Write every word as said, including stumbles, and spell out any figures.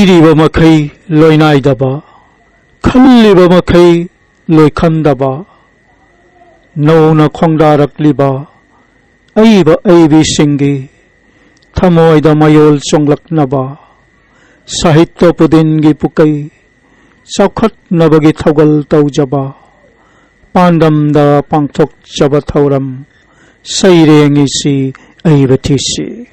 ꯏꯔꯤꯕ ꯃꯈꯩ ꯂꯣꯏꯅꯥꯏꯗꯕ, ꯈꯜꯂꯤꯕ ꯃꯈꯩ ꯂꯣꯏꯈꯟꯗꯕ, ꯅꯧꯅ ꯈꯣꯡꯗꯥꯔꯛꯂꯤꯕ ꯑꯏꯕ ꯑꯏꯕꯤꯁꯤꯡꯒꯤ ꯊꯃꯣꯏꯗ ꯃꯌꯣꯜ ꯆꯣꯡꯂꯛꯅꯕ, ꯁꯥꯍꯤꯇ꯭ꯌ ꯄꯨꯗꯤꯟꯒꯤ ꯄꯨꯀꯩ ꯆꯥꯎꯈꯠꯅꯕꯒꯤ ꯊꯧꯒꯜ ꯇꯧꯖꯕ, ꯄꯥꯟꯗꯝꯗ ꯄꯥꯡꯊꯣꯛꯆꯕ ꯊꯧꯔꯝ ꯁꯩꯔꯦꯡ ꯏꯁꯤ ꯑꯏꯕ ꯊꯤꯁꯤ꯫